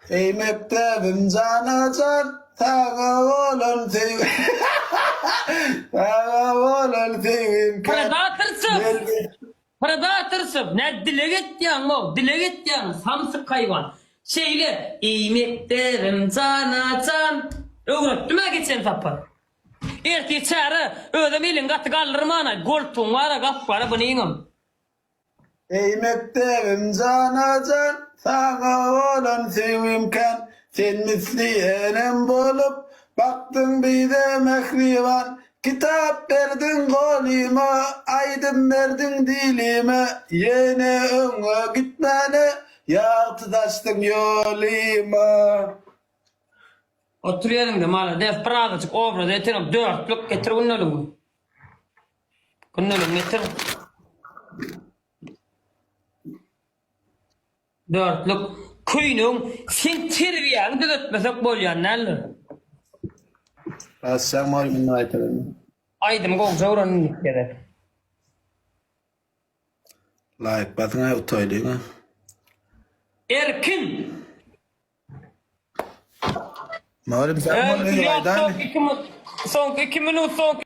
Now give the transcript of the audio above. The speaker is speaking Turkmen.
Eý mekdebim jana-jan, saňa bolan söýgim Saňa bolan söýgim kän. Predatorsyz! Predatorsyz! Nä dileg etýäň-ow, dileg etýäň, samsyk haýwan. Şeýle, Eý mekdebim jana-jan. Öwretdim-ä geçen sapar. Ertir çäre, özem eliňi gaty galdyrman-aý, goltugyň bar-a, gapgara bunyňam. Eý mekdebim jana-jan, saňa bolan söýgim kän, Sen misli enem bolup, bakdyň bize mähriban, Kitap berdiň golyma, aýdym berdiň dilime, Ýene öňe gitmäne, ýagty saçdyň ýolyma. Otur ýeriňde malades bir azajyk obraz etenok dörtlük getir gündeligiňi. Gündeligiňi getir. Dörtlük köýnegiň seň terbiýäňi düzetmesek bolýan däldir. Bassaň moýnuny gaýtadan. Aýdymy gowja öwren indiki gezek. Laýk basyň-aý utaýlyň-a. Erkin. Mugallym sen Öň muny Soňky gaýdaýmy? 2 minut, soňky 2 minut, soňky.